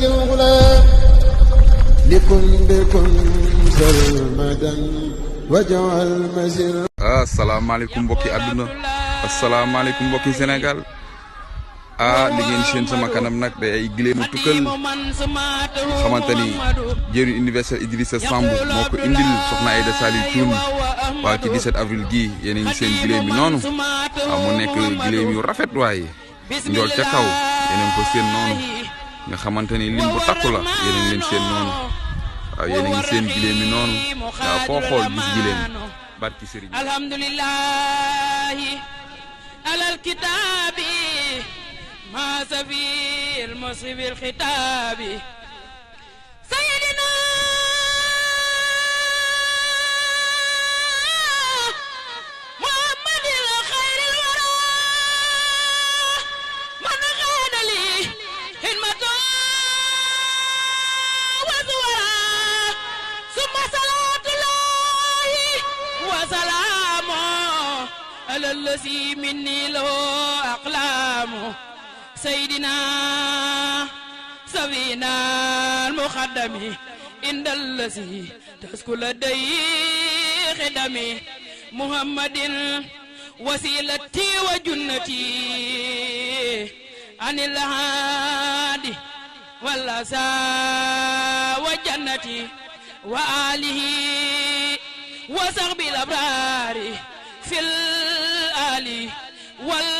الغلا لكن بكم سرمدا وجعل مسير. asalaamaaleykum mbokki àdduna asalaamaaleykum mbokki Sénégal li ngeen seen sama kanam nag day ay gileemu tukkal xamante ni jëriñ universel Idrissa Samb moo ko indil soxna Aïda Saliou Thioune waa ci 17 avril gii yéen a ngi seen gileem yi noonu mu nekk gileem yu rafet waaye njool ca kaw yéen a ngi ko seen noonu nga xamante ni lim bu takku la yéen a ngi leen seen noonu yéen a ngi seen gileem yi noonu foo xool gis gileem barki sëriñ alhamdulillahi alal kitaabi ma safil musibil xitaabi sayidina muhammadil xayril wara man xaadali xidmato wa suwara summa salaatullahi wa salaamu ala allasi minni lahu aqlaamu سيدنا سفينا المخدم عند الذي تسكن لديه خدمي محمد وسيلتي وجنتي عن الهادي والأسى وجنتي وآله وصحبه الأبرار في الآل